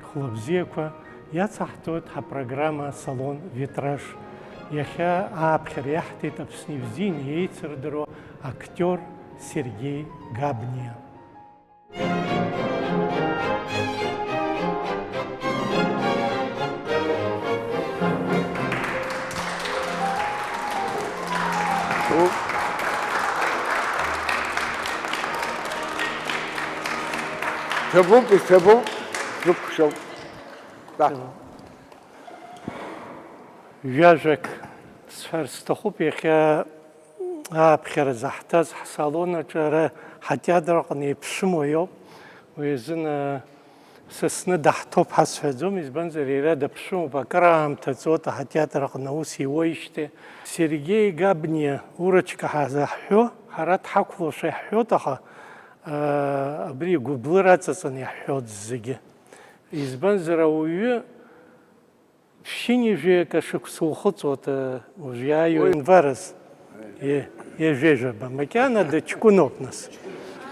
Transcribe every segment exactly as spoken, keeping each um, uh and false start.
Хәлыбзиақәа иацаҳҵоит ҳапрограмма Салон Витраж. Иахьа ааԥхьара иаҳҭеит Аԥсны ибзианы еицырдыруа актиор Сергеи Габниа. Ҭабуп, иҭабуп, сықәшәоуп. Ка. Ҩажәак сҳәар сҭахуп, иахьа ааԥхьара заҳҭаз ҳсалон аҿы ара ҳатеатр аҟны еиԥшымоу иоуп. Уи азын, а, са сны даҳҭоуп ҳасҳәаӡом, избанзар, иара даԥшәымоуп, акыраамҭа ҵуеит ҳатеатр аҟны аус иуеижьҭеи. Сергеи Габниа урочка ҳазаҳҳәо, ҳара дҳақәлошәа иаҳҳәоит, аха, а, абри игәыблыра аҵаҵаны иаҳҳәоит зегьы. Избанзар, ауаҩы Ԥшьынҩажәи акы шықәса ухыҵуа, уажә иааиуа Уи инвараз, е-, ҩажәа жәаба, макьана дыҷкәыноуп, нас.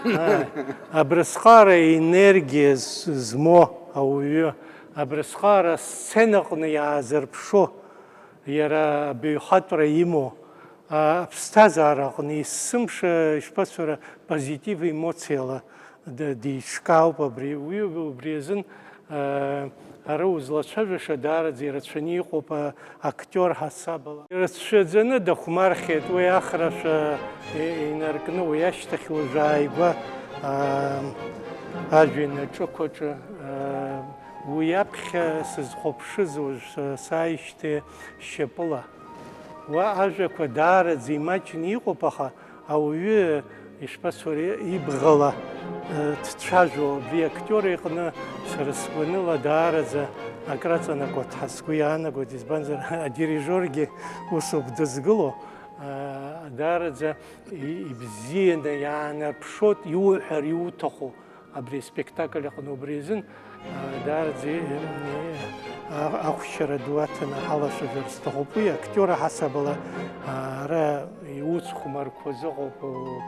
Ааи, абрысҟара енергиа з-, змоу ауаҩы, абрысҟара асценаҟны иаазырԥшуа, иара абаҩхатәра имоу, а, аԥсҭазаара аҟны есымша, ишԥасҳәара, позитив емоциала д-, деиҿкаауп абри. Уи, убри азын, а, ара узлацәажәаша даараӡа ирацәаны иҟоуп, а, актиор ҳасабала. Ирацәаӡаны дахәмархьеит уи ахрашәа и-, инаркны, уи ашьҭахь уажә ааигәа, а, ажәҩан аҿықәаҿы, а, уи аԥхьа сызхәаԥшыз уажә са-, сааижьҭеи шьапыла. Уа ажәақәа даараӡа имаҷны иҟоуп, аха ауаҩы, ишԥасҳәари, ибӷала, э, дцәажәо, абри актиор иҟны сара сгәаныла даараӡа акраҵанакуа ҳәа сгәы иаанагоит, избанзар, адирижиоргьы усоуп дызгыло, э, даараӡа и-, ибзианы иаанарԥшуеит, иуҳәар иуҭаху. Абри аспектакль аҟны убри азын, а, даараӡа, э, а-, ахәшьара ду аҭаны ҳалацәажәар сҭахуп. Уи актиор аҳасабала, а, ара иуцхәмарқәа зыҟоуп,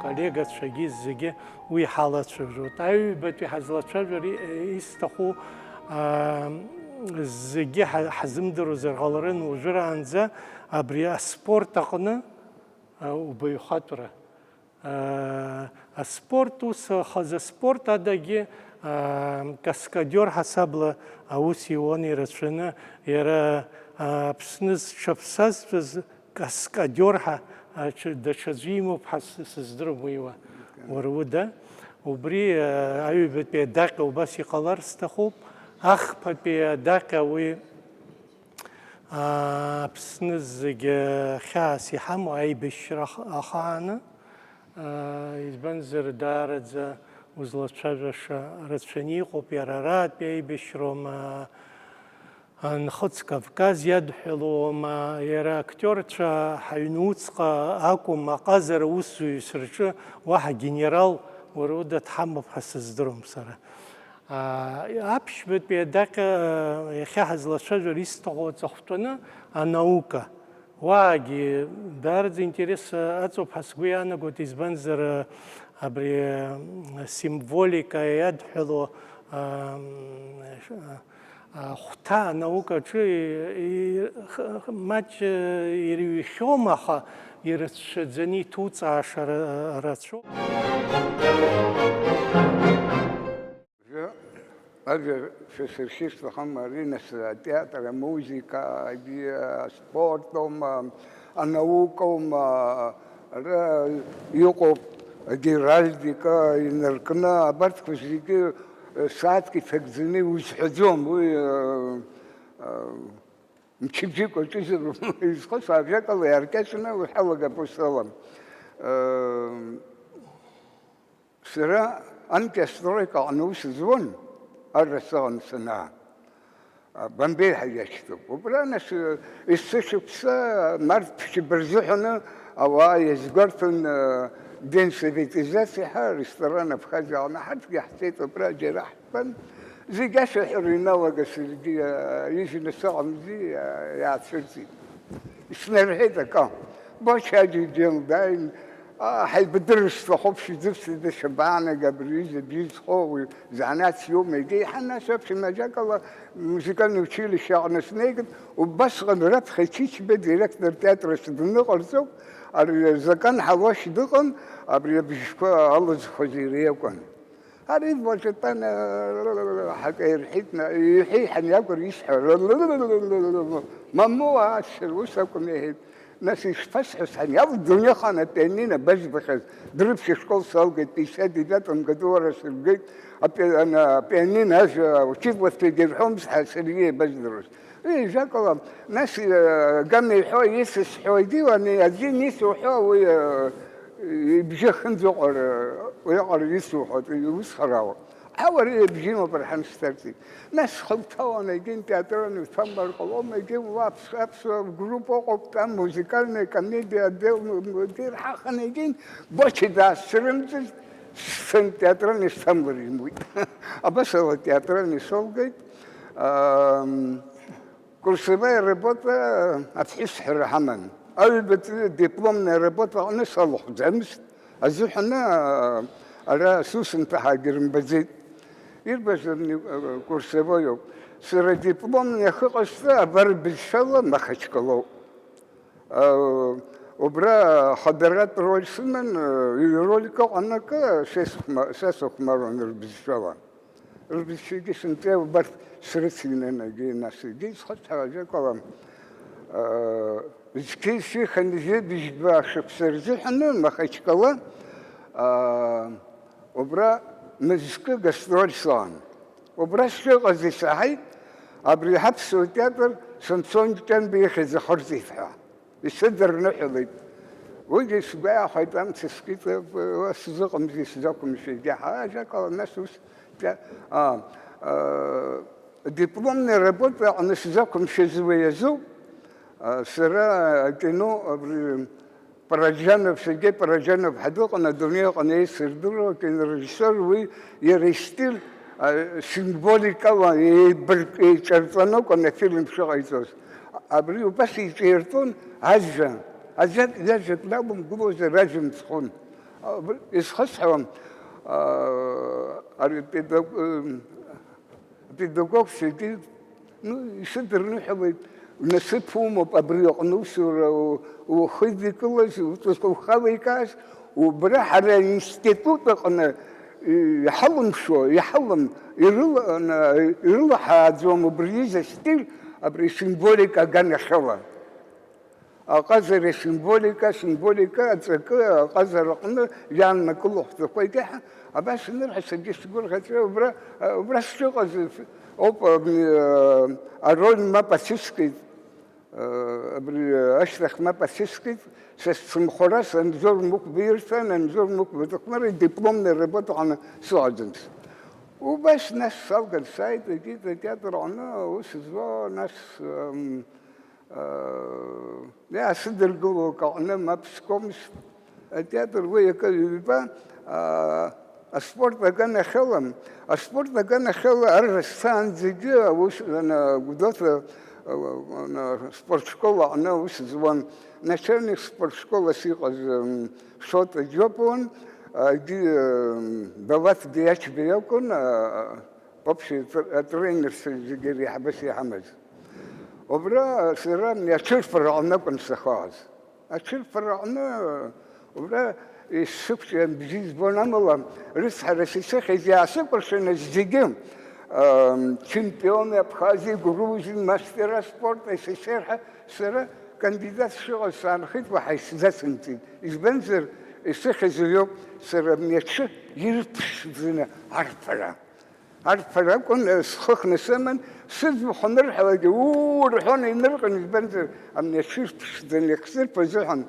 коллегацәагьы зегьы уи ҳалацәажәоит. Аҩбатәи ҳазлацәажәар и-, исҭаху, а, зегьы ҳа-, ҳзымдыруазар ҟаларын уажәраанӡа абри аспорт аҟны, а, убаҩхатәра. Аа, аспорт ус, хазы аспорт адагьы, аа, каскадиор ҳасабла аус иуан ирацәаны, иара, аа, Аԥсны зҽаԥсазтәыз каскадиор ҳәа, аҽы-, даҽаӡәы имоуп ҳәа с-, сыздырам уи уа-, уара уда. Убри, аа, аҩбатәи адаҟьа убас иҟалар сҭахуп, ахԥатәи адаҟьа уи, аа, Аԥсны зегьы хьаас иҳамоу аибашьра ах-, ахааны, аа, избанзар, даараӡа узлацәажәаша рацәаны иҟоуп, иара аратәи аибашьроума, Нхыҵ Кавказ иадҳәалоума, иара актиорцәа ҳаҩны уцҟа акәым, аҟазара усзуҩыс рҿы уаҳа генерал уара уда дҳамоуп ҳәа сыздырам сара. Аа, аԥшьбатәи адаҟьа, иахьа ҳазлацәажәара исҭаху аҵыхәтәаны анаука. Уаагьы даараӡа интерес аҵоуп ҳәа сгәы иаанагоит, избанзар, абри, символика иадҳәало, аа, ахәҭа анаукаҿы и-, и-, х-, х-, маҷ ирыҩхьом, аха ирацәаӡаны иҭуҵааша ра-, рацәоуп. Ажәа, ажәа шәасыршьыр сҭахым, ари нас атеатр, амузыка, аспорт аума, анаука аума, ара иҟоуп агеральдика инаркны, абарҭқәа зегьы, э, сааҭк иҭагӡаны иузҳәаӡом, уи, э, э, мчыбжьык уаҿызароуп, изхысҳәаажәакала иааркьаҿны уҳалагап усала. Э, Сара анкьа астройка аҟны аус зуан, арра сыҟан санаа. Бомбеи ҳәа иашьҭоуп. Убра нас, есышықәса март ԥшьба рзыҳәаны ауаа иазгәарҭон, день советизации ҳәа ресторан Абхазиа аҟны ҳарҭгьы ҳцеит, убра џьара ҳтәан. Зегь ашәаҳәара иналага саргьы, а, ижәны сыҟамзи, а, иаацәырҵит. Снарҳәеит акы. Боча аџьагьы дааин, а, ҳаибадырыр сҭахуп, шәзыԥсада, шәабаанага абри аҩыза бжьы зхоу уи занааҭс иоума, егьа иҳан, нас, в общем, ажәакала, музыкальный училище аҟны снеиган, убасҟан раԥхьа Чичба директор театр аҿы дныҟарҵоуп, ари Закан Ҳалуашь дыҟан, абри абжьқәа алызхуаз иара иакәын. Ари Владитана ҳәа акы ирҳәеит, на-, иҳәеи ҳәа иакәыр исҳәо, мамоу, ас, ус акәым иҳәеит. Нас ишԥасҳәо, сҳәан, иалдуны иҟан апианино базбахьаз, Дрыԥшь ашкол салгеит, пятьдесят девятом году ара сыргеит, апи-, ана-, апианино ажәа учитель-ԥҳагьы ирҳәомызт ҳәа саргьы еибаздыруаз. Еижәакала, нас, э, Гана иҳәо, исызҳәогьы, ани азин исуҳәо, уи, э, ибжьы ахьынӡаҟара, уиаҟара исуҳәоит, иусхарауа. Ҳа уара ибжьы имоуп рҳәан сҭарҵеит. Нас схы уҭалан егьин театральный уҭамлар ҟалома, егьин уа аԥс-, аԥсуа группа ыҟоуп, там музыкальная комедия отдел, м, м, дирҳаханы егьин Боча даасцәырымҵызт, сцен-, театральный сҭамлар имуит. Абас ала театральный солгеит. Ам, Курсовая работа аԥҳәысҳәара ҳаман. Аҩбатәи дипломная работа аҟны салахәӡамызт. Азыҳәан, а, ара сусумҭа ҳагьрымбаӡеит. Ирбаз ани, а, курсовой ауп. Сара дипломный ахы ҟасҵа, абар бызшәала Махачкалоуп. А, убра хадаратә роль сыман, а, ҩ-рольк ыҟан акы, са сыхәма-, са сыхәмаруан рбызшәала. Рбызшәагьы сынтәа убарҭ срыцыҩнан, егьи нас, егьи схыцҳәа ажәакала, аа, зқьи сиханы жәибжьба шықәса рзыҳәаны Махачкала, аа, убра мызкы гастроль слан. Убра сшыҟаз исаҳаит, абри ҳаԥсуа театр Самсон Ҷанба ихьӡ ахырҵеит ҳәа. Исыдырныҳәалеит. Уигьы сгәы иахәеит, амца скит, уа сзыҟамзи, сзақәымшәеит, иаҳа ажәакала, нас ус, а, а, дипломная работа аҟны сзақәымшәаз уи азоуп. А, сара акино, абри, Параџьанов, Сергеи Параџьанов ҳәа дыҟан, адунеи аҟны еицырдыруа акинорежиссиор, уи иара истиль, а, символикала еибарк-, еиҿарҵаны акәын афильм шыҟаиҵоз. Абри убас иҿаиртәон ажәа. Ажәак, ҩажәак лалымгылозар, ажәа мцхәын. Абри исхысҳәаауам, аа, ари педаг-, м, апедагог Сергеи, ну, исыдырныҳәалеит, насыԥ умоуп абри аҟны усура у-, ухы идикылаз, уҵәахы ухалеикааз, убра ҳара аинститут аҟны, и-, иҳалымшо, иҳалым-, ирыла-, на-, ирылаҳааӡом убри изы астиль, абри символика аганахьала. Аҟазара символика, символика аҵакы аҟазараҟны иааннакыло ҳҵақәа егьаҳа, абас анырҳәа, саргьы сгәырӷьаҵәа убра, убра сшыҟаз ауп, а, ароль мап ацәыскит, а, абри ашьҭахь мап ацәыскит, са сцымхәарас Анзор Мықәба ирҭан, Анзор Мықәба дыхәмарит, дипломная работа ҟаны сыҟаӡамызт. Убас нас салган сааит, егьит атеатр аҟны аус зуа, нас, ам, Иаасыдыркыло акы аҟны мап скуамызт. Атеатр уи акы ҩба, аа, аспорт аганахьала, аспорт аганахьала арра сцаанӡагьы аус, ана, Гәдоуҭа, а, ана, спортшкола аҟны аус зуан. Начальник спортшколас иҟаз, м, Шоҭа Џьопуан, а, Ги-, м, Далаҭ Гиач-Биакәын, а, Общий тр-, атренерцәа зегьы реиҳабыс иҳамаз. Убра сара аҽырфара аҟны акәын сахьыҟаз. Аҽырфара аҟны убра исықәҿиан бжьы збон, амала рыцҳарас исыхьыз иаасыкәыршаны зегьы, ам, чемпионы Абхазии, Грузии, мастера спорта, СССР ҳәа сара кандидат сшыҟаз саанхеит, уаҳа исзацымҵеит. Избанзар, исыхьыз уиоуп, сара абни аҽы ирԥшӡаны арԥара. Арԥара акәын, схы хны сыман, сыӡбахә анырҳәалакгьы, уу рҳәон, инырҟьон, избанзар, амни аҽырԥшӡаны иахсырԥо азыҳәан,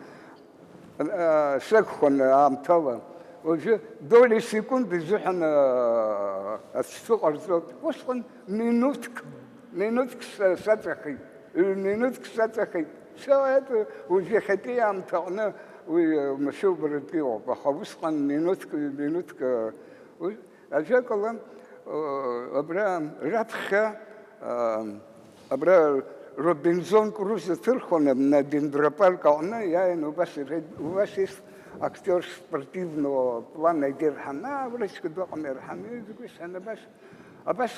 а, сакәхон аамҭала. Уажәы доли секунды изыҳәан, а, ацәҭы ҟарҵоит. Усҟан минуҭк, минуҭк са-, саҵахеит, ҩ-минуҭк саҵахеит. Все это уажәы иахьатәи аамҭаҟны уи, а, машәырбаратәы иҟоуп, аха усҟан минуҭк, ҩ-минуҭк, а, уи, Ажәакала, Абра раԥхьа, абра Робинзон Крузо ҭырхуан, абна Дендропарк аҟны иааин, убас ирҳәеит, убас ис актиор спортивного плана идырҳан, аа, врачка дыҟам ирҳан, изакәи сан, абас, абас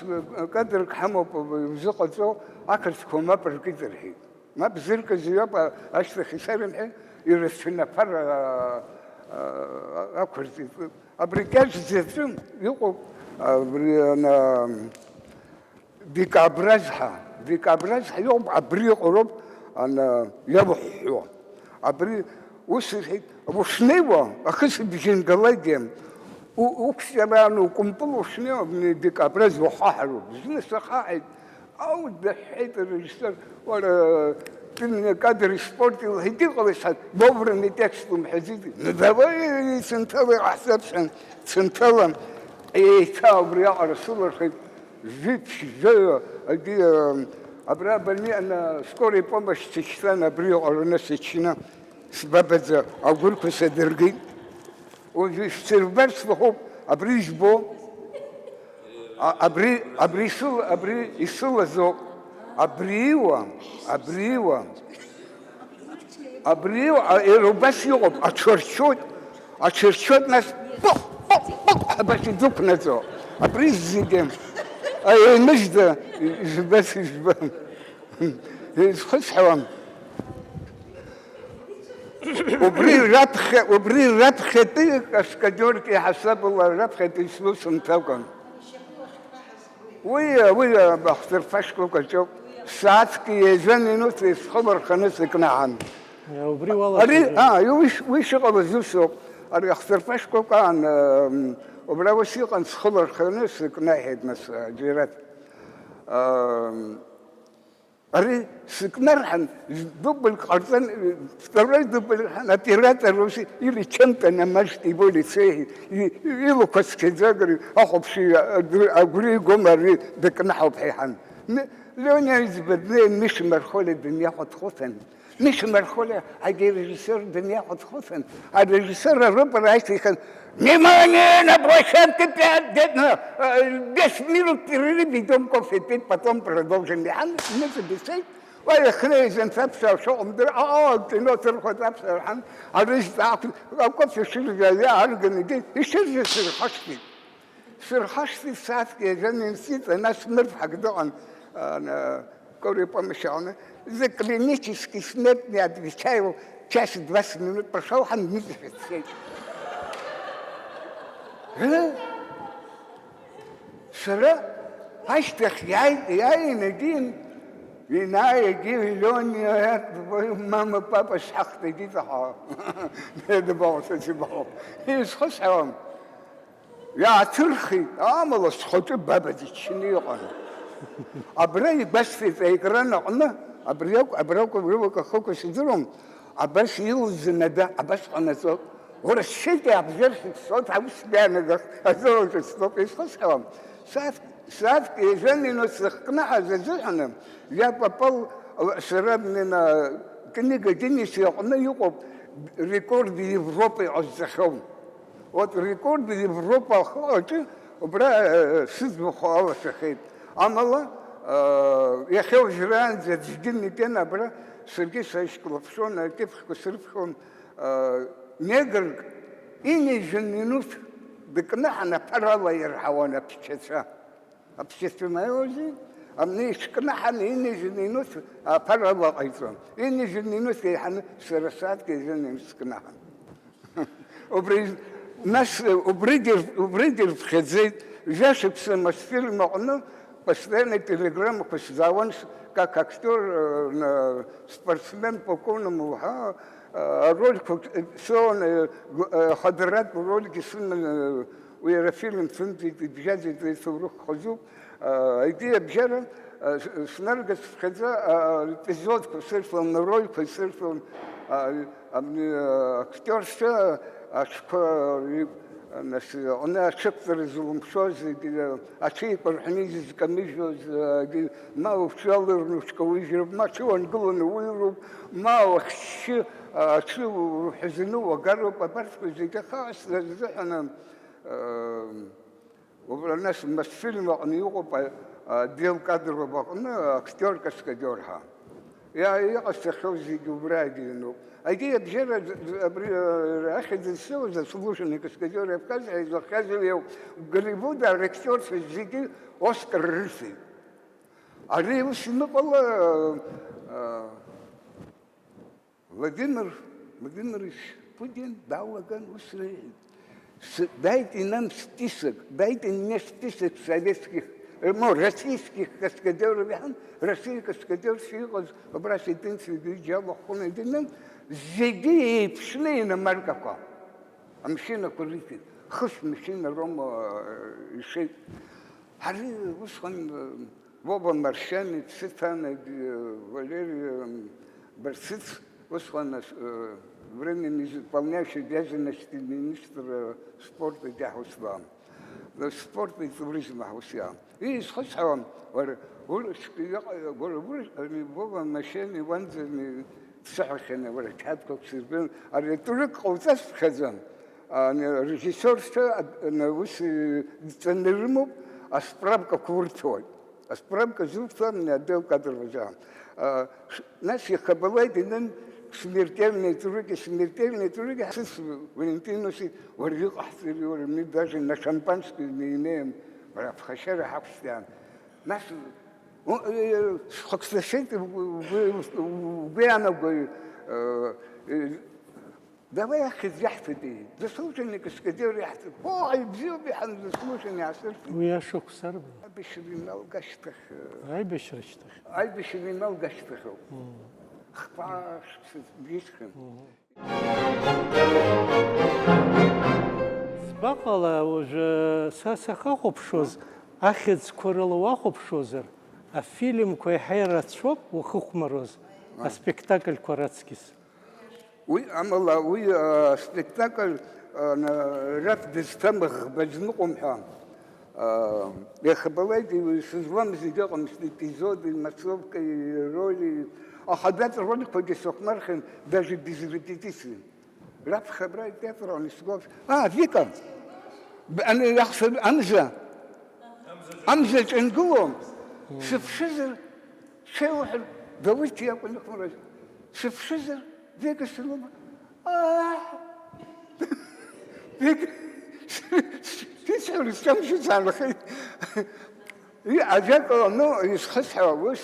кадрк ҳамоуп, изыҟаҵоу ақырҭқәа мап ркит рҳәеит. Мап зыркыз иоуп, а-, ашьҭахь исарымҳәеи, ирацәаны аԥара, а, а, ақәырҵеит. Абри кьаҿ заҵәы иҟоуп, абри, ана, дикобраз ҳәа, дикобраз ҳәа иҟоуп, абри иҟоуп, ана, иалыҳәҳәо. Абри ус иҳәеит, ушнеиуа, ахысыбжьы ангалакгьы, у-, уқәҵара укәымпыл ушнеиуа, абни дикобраз ухаҳароуп. Зны сахаҳаит, Ау, дыҳәҳәеит арежиссиор, уара, ты мне кадр испортил, иди ҟалеит, ҳәа, вовремя текст умҳәаӡеит. Ну, давай, сынҭала иҟаҳҵап, сан, сынҭала. Еиҭа убриаҟара сылырхит, жәиԥшь, жәаҩа, егьи, э, абра больни-, ана, скорой помощь сышьҭан, абри иҟаланы сычны, сбабаӡа агәырқәа садыргеит. Уажәы ишәсырбар сҭахуп, абри ижәбо? А-, абри, абри исыл-, абри исылазоуп. Абриуа, абриуа. Абриуа, а, иара убас иҟоуп, аҽарчоит, аҽарчоит, нас, пух, пух, пух, абас идәықәнаҵо. Абри зегьы, а, еимыжда, ижәбац, ижәбам. Изхысҳәаауам. Убри раԥхьа, убри раԥхьатәи каскадиорк иаҳасабала раԥхьатәи слусумҭакәан. Уи, уи, ахҭырԥа шкәакәа ҿоуп. Сааҭк ҩажәа минуҭ схы лырханы сыкнаҳан. Убри уалацәажәон. Ари, а, уи ш-, уи шыҟалаз усоуп. Ари ахҭырԥа шкәакәаан, м, убра ус иҟан, схы лырханы сыкнаҳеит, нас, а, Џьарат. Ам, Ари сыкнарҳан, дубльк ҟарҵан, второй дубль рҳан, оператор ус или чем-то намажьте его лице, и, и, илақәа цқьаӡа, говорит, ахәаԥши, агәы-, агәра игом, ари дыкнаҳауп ҳәа иҳан. М-, Лиониа иӡба днеин, Миша Мархолиа дымиахәа дхәыцын. Миша Мархолиа, ҳаигьы арежиссиор дымиахәа дхәыцын. Арежиссиор арупор аишьҭихын, Внимание, на площадке пять, де-, на, э, десять минут перерыв, идём кофе пить, потом продолжим. Иҳан, ныҵабысеит, уа, иахьнеиз анцәа аԥсуаа шыҟамдыр, аа, кино ҭырхуеит аԥсуаа рҳан, арыжәтә аақәын, акофе шыржәа иаарганы игеит, ишыржәыз сырхашҭит. Сырхашҭит, сааҭк ҩажәа минут сиҵан, нас нырцә ҳак дыҟан, а, на, Скорая помощь аҟны, за клинический смерть не отвечаю, час двадцать минут прошёл, ҳамнит дцеит. Ы? Сара ашьҭахь иааит, иааин, егьин, инааи, егьи, Лиониа, твою мама, папа, шьахҭа, иди ҵаҳа. Медбол, сыцибол. Исхысҳәаауам. Иааҭырхит, амала схаҿы бабаӡ иччаны иҟан. Абра игәасҭеит аекран аҟны, абри акә-, абра акәу, рылак ахықәу сыздыруам, абас илзынада, абас ҟанаҵоит. Урысшьеит иаабжьархьит, сот аус бианагахт, азоуҿыцтәоуп, исхысҳәаауам. Сааҭ, сааҭк ҩажәа минут сыхкнаҳаз азыҳәаны, я попал, сара, мина, книга Гиннес иҟны иҟоуп, рекорд Европа иҟазҵахьоу. Вот рекорд Европа ахы аҿы убра, э, сыӡбахә алашахеит. Амала, э, иахьа уажәраанӡа аӡәгьы митен абра, саргьы саишьклаԥшуан, акьыԥхьқәа срыԥхьон, э, негрк инижәын минуҭ дыкнаҳан аԥарала ирҳауан аԥсшьацәа. Аԥсшьацәа маиози, амни ишкнаҳан, инижәын минуҭ аԥарала ҟаиҵон. Инижәын минуҭ еиҳаны сара сааҭк ҩажәа минуҭ скнаҳан. Убри, нас, убригьы, убригьы рыԥхьаӡеит. Жәашықәса Мосфильм аҟны постоянно телеграммақәа сзаауан, с-, как актер, э, на-, спортсмен по конному, ҳа, э, арольқәа, э, соуан, э, гу-, э, Ҳадрат рольгьы сыман, э, уи ара фильм сымҵеит, ибжьаӡит, уи ҭоурых хазуп. Э, егьи абжьара, э, с-, снаргацыԥхьаӡа, э, эпизодқәа сырҭон, рольқәа сырҭон, э, Абни, э, актиорцәа аҽқәа ри-, нас, аҟны аҽықәҵара зылымшоз, егьи, э, аҽеиқәырҳәны изызкамыжьуаз, э, егьи, ма уҽаларны уҽкаужьроуп, ма аҽы уангыланы уҩроуп, ма уахьшьшьы, э, аҽы урҳәазаны уагароуп, абарҭқәа зегьы ахаасра рзыҳәан, э, Убра нас Мосфильм аҟны иҟоуп, а, а, Дел Кадров аҟны актиор каскадиор ҳәа. Иа-, иҟасҵахьоу зегьы убрагьы иануп. Егьи абжьара з-, з-, абри, а, ахьӡ зсыуаз заслуженный каскадиор Абхазиа изыхҟьаз уи ауп. Голливуд арактиорцәа зегьы Оскар рыфеит. Ари ус иныҟала, а, Владимир Владимирович Путин далаган ус леиҳәеит. С-, дайте нам список, дайте мне список советских, э, ну, российских каскадёров, иҳәан, Россиа каскадёрцәа иҟаз убра сентенциа ҩыџьа алахәын иданы, зегьы еиԥшны иномаркақәа, амшьынақәа рыҭеит, хыхь машьына роума, э, ишеит. Ари усҟан, э, Вова Маршьани, Цыцанагь, Валери Барцыц, усҟан, э, временно исполняющий обязанности министра спорта Џьаҳусла. Спорт и туризм аҳ ус иаам. Ии, исхысҳәаауам, уара, ур-, ш-, иҟ-, уара, ур-, ами, Вова Маршьани уанӡами дсыҳәахьан, уара, қьаадқәак сырбарын, ари атурик ҟауҵазԥхьаӡам. Ани, режиссиорцәа, ад-, ани, ус, э, дҵаны ирымоуп, асправкақәа урҭоит. Асправка зуҭом, ани, отдел кадров азы. А, ш-, нас иахабалак инын смертельные турики, смертельные турики, ҳсыц Валентин ус, уара иҟаҳҵари, уара, мы даже на шампанское не имеем, уара, аԥхашьара ҳақәсҵан. Нас, у-, э, схәыцлашеит, угәы, угәы, угәы иаанагои, э, э, Давай ахьӡ иаҳҭоит, заслуженный каскадер иаҳҭоит. О, ибзиоуп, иҳан заслуженный аасырҭеит. Уи ашықәс арбан? Аибашьра иналга ашьҭахь, э, Аибашьра ашьҭахь. Аибашьра иналга ашьҭахьоуп. Мм. Хԥа шықәса бжьысхьан. Мгм. Збаҟала уажәы са сахахәаԥшуаз, ахьӡқәа рыла уахәаԥшуазар, афильмқәа еиҳа ирацәоуп уахыхәмаруаз, аспектакльқәа раҵкьыс. Уи, амала, уи, а, спектакль, а, на-, рахь дызҭам ӷба зныҟәом ҳәа, а, иахьабалак, сызлам зегь ыҟамызт, епизоди, массовкеи, роли, аха абарҭ арольқәагьы сыхәмархьан, даже без репетиции. Раԥхьа абра атеатр аҟны исгәалашәо, а, Вика! Б-, ани, иахьсыр-, амза! Амзаҿ иангыло, сыԥшызар, сеиуҳәар, Дауҭ иакәын ихәмарыз. Сыԥшызар, Вега сылба. Аа! Вега, сыцҳәара сҿамшәо саанхеит. Уи ажәакала, ну, исхысҳәаауа ус,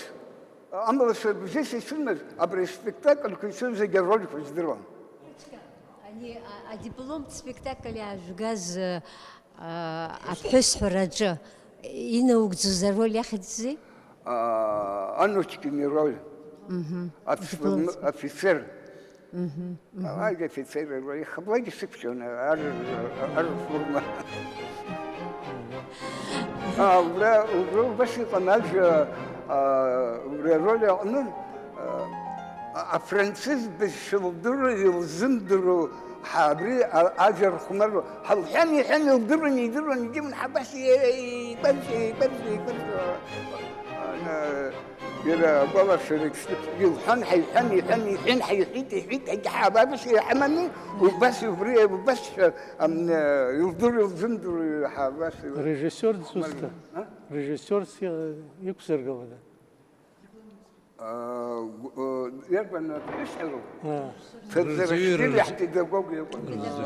амала сара бзиа исымаз, абри аспектакльқәа исымаз зегьы арольқәа здыруан. Ани, а, адипломтә спектакль аажәгаз, а, аԥҳәыс ҳәараҿы инаугӡоз ароль иахьӡзи? А, Аннушкин ироль. Мгм. Оф-, Диплом. Офицер. Мгм, мгм. Ааи, офицер ироль. Ихаблак исықәшәон, ар-, арфурма. А, убра, убра убас иҟан ажәа, а, убри ароль аҟны, а, а, афранцыз бызшәа лдыруа, илзымдыруа, ҳа абри, а, ажәа рхәмаруа, ҳалҳәан, иҳәан, илдыруан, идыруан, егьиман, ҳабас еибарҵәа, еибарҵәа, еибарҵәа. Ана, иара агәалашәарак сҭыԥ, илҳәан, ҳаиҳәан, иҳәан, иҳәан, ҳаиҳәеит, иҳәеит, егьи ҳабабас иҳаманы, убас, убри, убасшәа, ам, илдыруа, илзымдыруа, ҳабас. Режиссиор дсусҭа? А? Режиссиорс иа-, иқәзыргылада? А, гу-, э, иарбан аԥҳәыс ҳәа? А. Федзераштили Рзыҩрыз. Ҳпедагог иакәын. Рзы.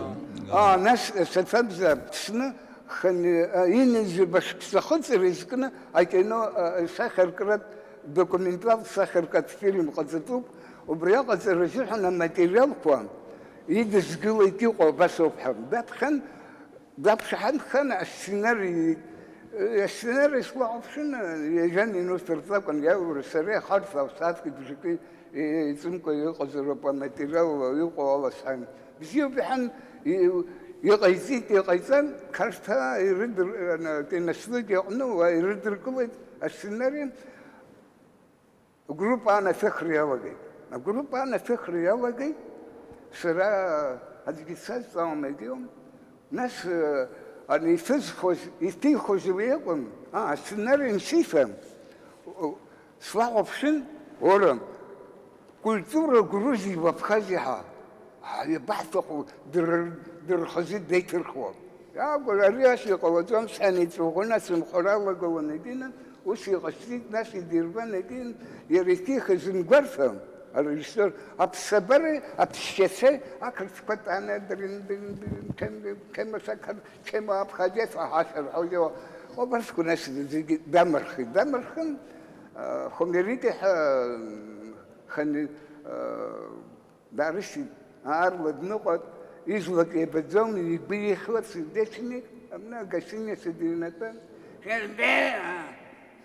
А, нас, э, саҭамза Аԥсны хани-, а, ҩынҩажәаба шықәса ахыҵра изкны акино, а, сахьаркратә, документалтә сахьаркратә фильм ҟаҵатәуп. Убри аҟаҵара азыҳәан аматериалқәа идызгылеит, иҟоу абас ауп ҳәа. Даԥхьан, Даԥшаҳанхан, асценари, асценари слахәаԥшын, ҩажәа минуҭ рҵакәын иааура, сара иахарҭәаау сааҭки бжаки еиҵымкәа иҟазароуп аматериал иҟоу ала сҳәан. Бзиоуп, иҳәан, и-, иҟаиҵеит, иҟаиҵан, Қарҭаа ирыдыр-, ана, киностудиа аҟны уа ирыдыркылеит асценари. Агруппа анахьхра иалагеит. Агруппа анахьхра иалагеит, сара аӡәгьы дсазҵаауам, егьиуам. Нас, э, ани исызхоз, исҭихуаз уи акәын, а, асценариа ансиҭа, у-, слахәаԥшын, уара, культура Грузиеи Абхазиеи ҳәа, а, иабаҳҭаху дыр-, дырхазы деиҭырхуа. Иаакәыр, ари ас иҟалаӡом, сҳәан, иҵәаӷәаны асымхәар алагылан егьин, ус иҟасҵеит, нас идирбан егьин, иара иҭихыз имгәарҭа, арежиссиор, аԥсабареи аԥсшьацәеи ақырҭқәа тәаны, дрин, дрин, дрин, ҭем, ҭем, ас ақыр-, ҭема аԥхьаӡеит, аҳа, сарҳәо, ио, убарҭқәа нас зегьы дамырхит, дамырхын, а, Хәмарик иҳәа, хани, а, Дарышьҭит, аарла дныҟәеит, излак еибаӡом, игәы ихьуа сердечник, абна агостиница дыҩнатәан. Сергей, а,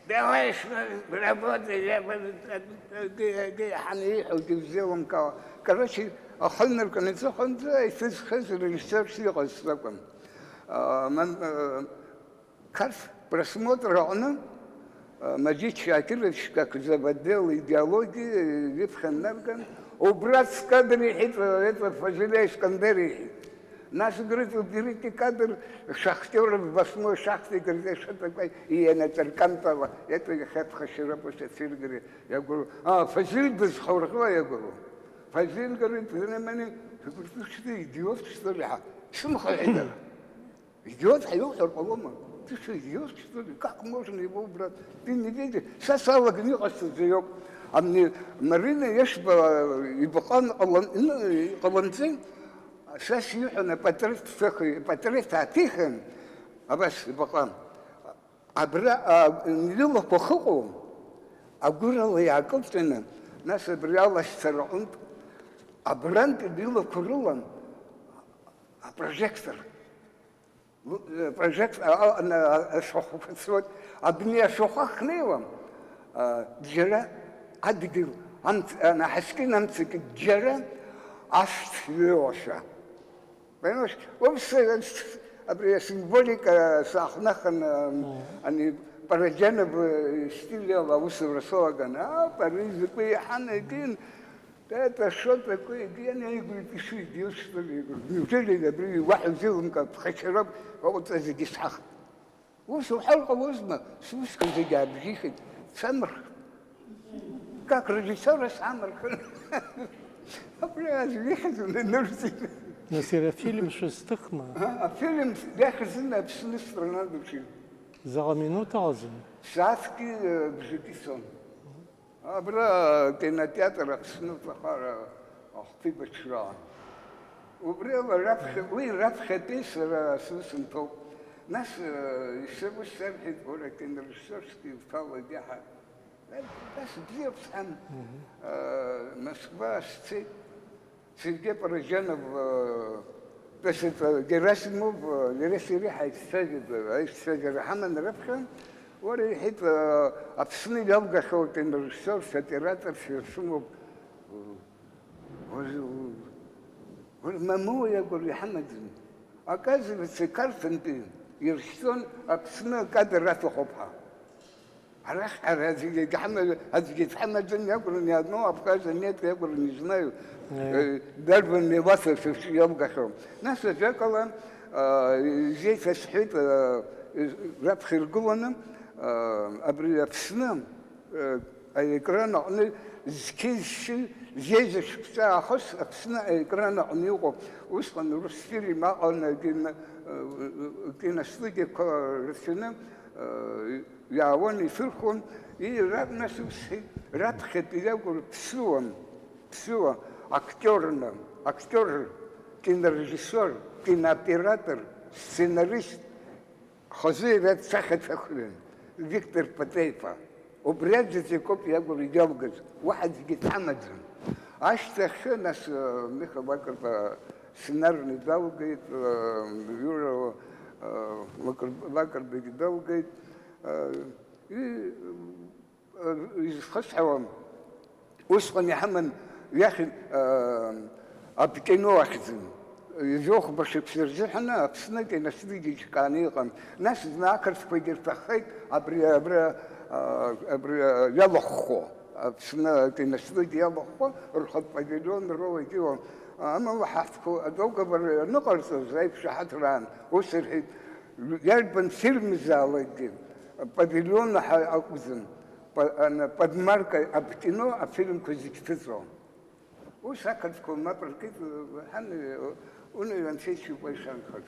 давай с-, работай, я бы-, г-, г-, г-, ҳаниҳәогьы бзеилымкаауа. Короче, ахы ныркны иҵыхәанӡа, исызхыз режиссиорс иҟаз сакәын. А, ман-, а, Қарҭ просмотр аҟны, а, Маџьит Шьакирович, как заводил идеологии, иԥхьа днарган, убра скадр иҳәеит, это Фазилиа Искандер иҳәеит. Нас, говорит, уберите кадр, шахтёр в восьмой шахте, говорит, что такое, и я на Таркантова, это я хепха широко сациргри. Я говорю, а, Фазиль дызхаурхла, я говорю. Фазиль, говорит, ты на меня, я говорю, ты что, идиот, что ли, а? Сымха это. Идиот ҳәа иуҳәар ҟалома? Ты что, идиот, что ли? Как можно его убрать? Ты не видишь? Са салаганы иҟасҵаӡа иоуп. Ани Марина Ешба ибаҟа ҟалан-, ин-, иҟаланҵеи? Са сиҳәон апатреҭ сыхи, апатреҭ ааҭихын, абас ибаҟа. Абра, а, илақәа хыҟоу, агәырала иаакылҵәаны, нас абри алашьцара аҟынтә, абрантәи илақәа рылан апрожектор. Лу-, э, прожект-, а, а, на, а, ашәахәақәа цоит. Абни ашәахәа ҳнеиуам, а, џьара адгьыл, амц-, а, наҳаскьын амцагьы џьара ашәҭ ҩеиуашәа. Понимаешь? Уи абри асимволика саахнахан, а, ани Параџьанов, э, стиль ала аусура салаган, а, Париж закәи иҳанагин, Это что такое? Я не говорю, ты что, идиот, что ли? Я говорю, неужели я говорю, уаҳа узеилымкаа, ԥхашьароуп, уаҟәыҵра зегьы сҳахт. Ус уҳәар ҟалозма, сусқәа зегьы аабжьихит, самырхт. Как режиссера самырхын. Абри аӡә ихьӡ унанырҵеит. Нас иара афильм шәызҭыхма? А, афильм иахьызны Аԥсны страна души. Заҟа минуҭ алҵын? Сааҭки, э, бжаки цон. Абра акинотеатр Аԥсны ҵаҟара ахәҭеибашьраан. Убри ала раԥхьа, уи раԥхьатәи сара сусумҭоуп. Нас, э, ишыбзиоу сарҳәеит, уара акинорежиссиорски уҭалагьы ҳа. Нас бзиоуп сҳәан, э, Москва сцеит. Сергеи Параџьанов, э, Песета Герасимов, э, иареи сареи ҳаиццажәеит, э, аиццажәара ҳаман раԥхьа, уара иҳәеит, э, Аԥсны иалгахьоу акинорежиссиорс, аоператорс ирсымоуп. Уара, уара, мамоу иакәыр иҳамаӡам. Оказывается, Қарҭынтәи иршьҭон Аԥсны акадр аҭахуп ҳәа. Арахь ҳара аӡәгьы егьҳама-, аӡәгьы дҳамаӡам, иакәырын, ни одного абхаза нет, иакәырын, не знаю, э, дарбан милаҭ шәа-, шәа-, иалгахьоу. Нас ажәакала, а, изеиҭасҳәеит, а, раԥхьа иргыланы, а, абри Аԥсны, а, аекран аҟны зқьи зшьи зеиза шықәса аахыс Аԥсны аекран аҟны иҟоуп. Усҟан Русфильм аҟан акино-, а, киностудиақәа рацәаны, а, Иаауан, исырхон, и, ра-, нас ус, раԥхьатәи иакәын ԥсуан, ԥсуа актиорны, актиор, кинорежиссиор, кинооператор, сценарист, хазы иара дсахьацәахҩын, Виктор Патеиԥа. Убри аӡәзаҵәык ауп иакәын иалгаз, уаҳа аӡәгьы дҳамаӡам. Ашьҭахьы, нас, э, Миха Лакрба сценарны далгеит, э, Иура, э, Лакр-, Лакрбагьы далгеит, э, И, э, изхысҳәаауам, усҟан иҳаман, иахьын, э, абкино ахьӡын. Жәохәба шықәса рзыҳәан Аԥсны акиностудиа џькааны иҟан. Нас зны ақырҭқәагьы рҭаххеит абри, абра, а, абри, а, иалахәхо, Аԥсны акиностудиа иалахәхо, рхатә павилион роуагьы ыҟан. Амала ҳаҳҭқәа адоговор аныҟарҵоз аиқәшаҳаҭраан, ус рҳәеит, иарбан фирмазаалакгьы павилион ҳәа акәӡам. Па-, ана, подмарка абкино афильмқәа зегь ҭыҵуан. Ус ақырҭқәа мап ркит, ҳан, уны Анцәа ишьапы ишанхаз.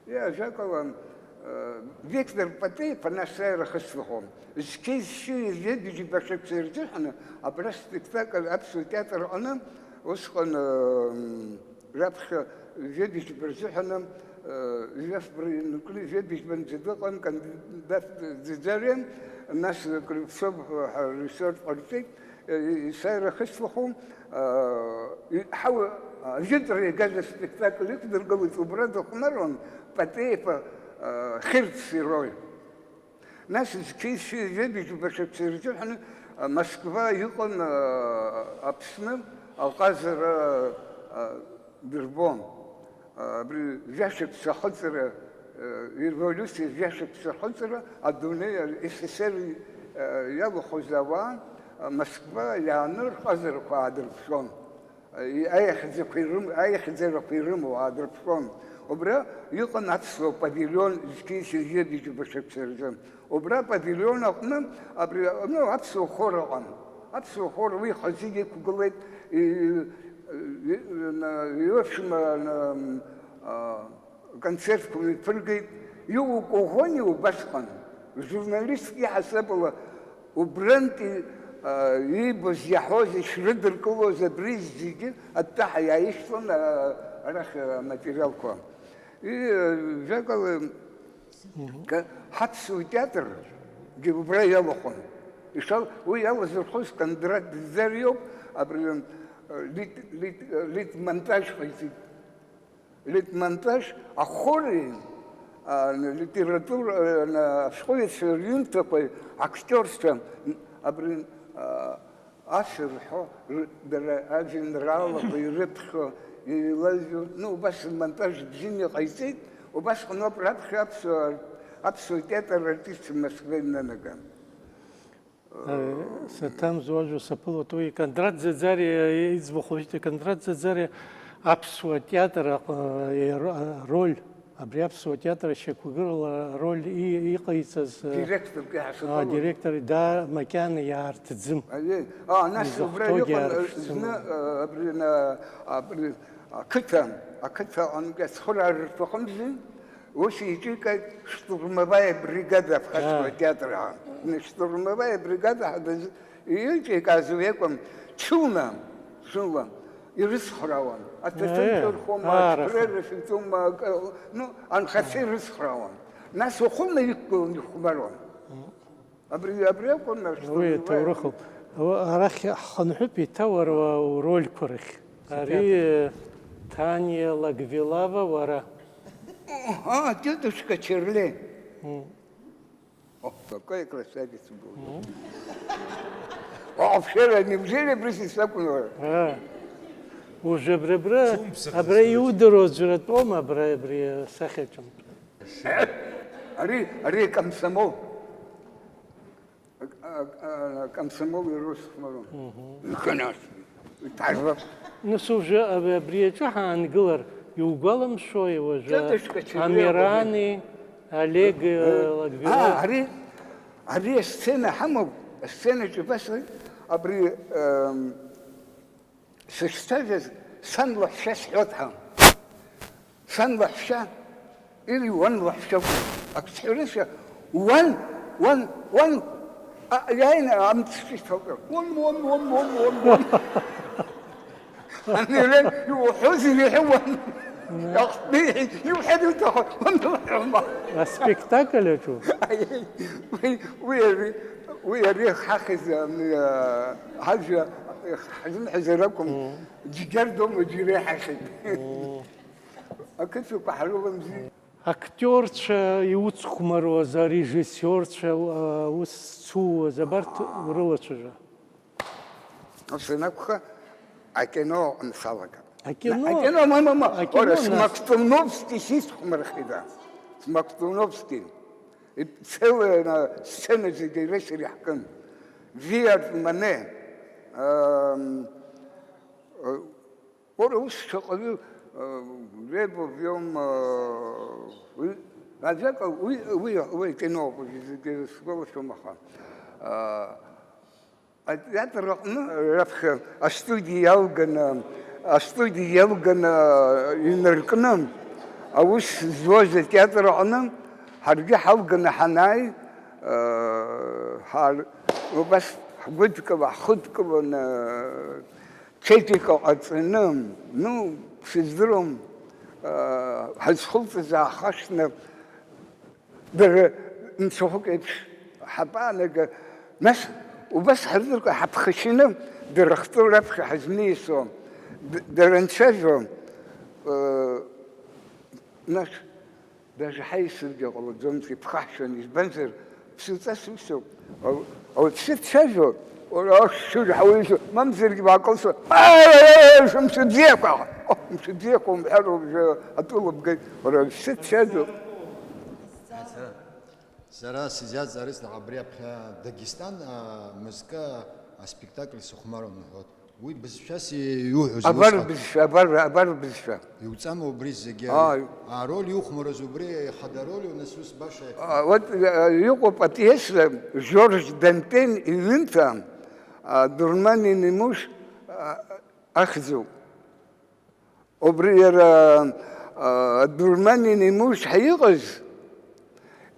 Иа, ажәакала, э, Виктор Патеиԥа нас аиара хыслахом. Зқьи зшьи жәибжьба шықәса ирзыҳәаны абра спектакль аԥсуа театр аҟны усҟан, э, м, раԥхьа жәибжьба рзыҳәаны, э, жәафбра инаркны жәибжьбанӡа дыҟан, кандидат Ӡаӡариа, нас Кривцов ҳәа режиссер ҟарҵеит. Есааира ахьысҭаху, аа, и-, ҳауа, ажәытәра иагаз аспектакль иқәдыргылеит, убра дыхәмаруан Патеиԥа, аа, Хьырц ироль. Нас зқьи зшьи жәибжьба шықәса ирзыҳәан, а, Москва иҟан, аа, Аԥсны аҟазара, аа, дырбон. Абри жәашықәса ахыҵра, э, иреволиуциа жәашықәса ахыҵра, адунеи, СССР, э, иалахәыз ауаа, э, Москва иааны рҟазарақәа аадырԥшуан. Э, аихьӡақәа ирым-, аихьӡарақәа ирымоу аадырԥшуан. Убра иҟан аԥсуа павилион зқьи зшьи жәибжьба шықәса рзы. Убра апавилион аҟны, абри, ну, аԥсуа хор ыҟан. Аԥсуа хор уи хазы иқәгылеит, и, и, на, и, в общем, на, а, концертқәа мҩаԥыргеит. Иуа Коӷониа убасҟан, журналистк иаҳасабала, убрантәи, а, иибоз, иаҳәоз, ишрыдыркылоз абри зегьы аттаҳәа иааишьҭуан, а, арахь, а, аматериалқәа. И, а, жәакала, Ка-, ҳаԥсуа театргьы убра иалахәын. Ишал-, уи иалазырхәыз Кондрат Ӡаӡариоуп, абри, э, лит-, лит-, э, литмонтаж ҟаиҵеит. Литмонтаж ахори, а, литература, э, на-, ашәҟәыҩҩцәа рҩымҭақәеи актиорцәа, м, абри, а, Ашәа рҳәо, ры-, дара ажәеинраалақәа ирыԥхьо, еилаҩҩуа, ну, убас рмонтаж бзианы иҟаиҵеит, убасҟаноуп раԥхьа аԥсуа, аԥсуа театр артистцәа Москва инанаган. Э, саҭамзу ажәа саԥылоит, уи Кондрат Ӡаӡариа иӡбахә уажәтәи Кондрат Ӡаӡариа аԥсуа театр аҟ-, э, ро-, роль Абри аԥсуа театр ашьақәгылара ароль и-, иҟаиҵаз, э, Директорк иаҳасабала. А, директор, да, макьана иаарҭӡым. Аиеи. А, нас убра изахәҭоугьы иҟан, э, аарԥшӡом. Зны, э, абри на-, абри ақыҭа, ақыҭа аҟынтәи ацхыраара рҭахымзи, ус иҿикааит штурмовая бригада Абхазского театра. А. Штурмовая бригада ҳәа даз-, Иҿикааз уи акәым, ҽынла, ҽынла ирыцхраауан. Аҭаҭын ҿырхуама, аараха. Ацәҳәыра шәҵоума, акы, ну, анхацәа ирыцхраауан. Нас уахынла иқәгыланы ихәмаруан. Абри, абри акәын, нас, уи аҭоурыхуп. Арахь ҳхынҳәып еиҭа уара урольқәа рахь. Ари, Ҭаниа Лагвилава, уара. Ага, тетушка Черле. О, какая красавица была. О, вообще, неужели абри са сакәын уара? А. Уже абри, абра, абра иудыруа ӡәыр атәоума, абра, абри асахьаҿынтә? Ари, ари акомсомол. А, а, а, комсомол ирус хәмару. Мгм. Конечно. Иҭажәлар. Нас уже аб-, абри аҿы ҳаангылар, иугәаламшәои уажәы Тетушка Черле Амирани, Олег, э, Лагвилов? А, ари, ари асцена ҳамоуп, асценаҿы убас, абри, эм, сышцәажәаз сан лаҳәшьа сҳәоит ҳәа. Сан лаҳәшьа, или уан лаҳәшьа акәын. Ак сҳәарызшәа, уан, уан, уан, а, иааины амц шьҭалҵар. Уан, уан, уан. Анирен, иуҳәозеи, иҳәуан. Иахтны иҳәеит, иуҳәар иуҭаху, уан лаҳәшьа. Аспектакль аҿы? Аиеи, уи, уи ари, уи ари ҳахьыз, ам, а, ҳажәа, ҳзымҳәазар акәым, Џьгьардома џьара иҳахьеит. Ақыҭақәа ҳрыламзи. Актиорцәа иуцхәмаруаз, арежиссиорцәа, а, ус зцуаз, абарҭ урылацәажәа. Ус анакәха, акино салагап. Акино? Акино, ма, ма, ма. Акино, ора, нас. Смоктуновски сисхәмархеит, а. Смоктуновски. И целая на сцена зегьы иреиԥш иаҳкын. Виа Мане. Ам, э, Уара ус шаҟаҩы, э, Лебов иоума, э, уи, ажәакала, уи, уи, уи акиноуп, уи зегьы сгәалашәом, аха, э, атеатр аҟны раԥхьа астудиа иалганы, астудиа иалганы инаркны, аус зуаз атеатр аҟны ҳаргьы ҳалганы ҳанааи, э, ҳар-, убас ҳгәыдкыла, ҳхыдкыланы, чекик ҟаҵаны, ну, сыздыруам, э, ҳазхылҵыз аахашҭны, дара мцахәык еиԥш ҳабаанага, нас убас ҳарзыркуа ҳаԥхашьаны дара рхтәы раԥхьа ҳазниасуа, д-, дара анцәажәо, э, нас даже ҳаисыргьы ҟалаӡомызт, иԥхаҳшьон, избанзар, ԥсыҵас усоуп. Ау-, ауаҩԥсы дцәажәо, уара ашәшьыра ҳауаҩызоуп, мамзаргьы уаакылсуа, аа, шәымшыбзиақәа! О, мшыбзиақәа умҳәар, уажәы атәыла бгеит, уара ауаҩԥсы дцәажәо. Сара сызиазҵаарыз абри аԥхьа Дагестан, а, мызкы аспектакль сыхәмаруан уҳәоит. Уи бызшәас иуҳәоз Абар усҟан бызшәа, абар, абар бызшәа. Иуҵама убри зегьы? Ааи. Ароль иухәмарыз убри хада роль, нас ус баша А, вот, э, иҟоуп апиеса Жорж Дантен иҩымҭа, а, Дурман и не муж, а, ахьӡуп. Убри иара, а, Дурман и не муж ҳәа иҟаз,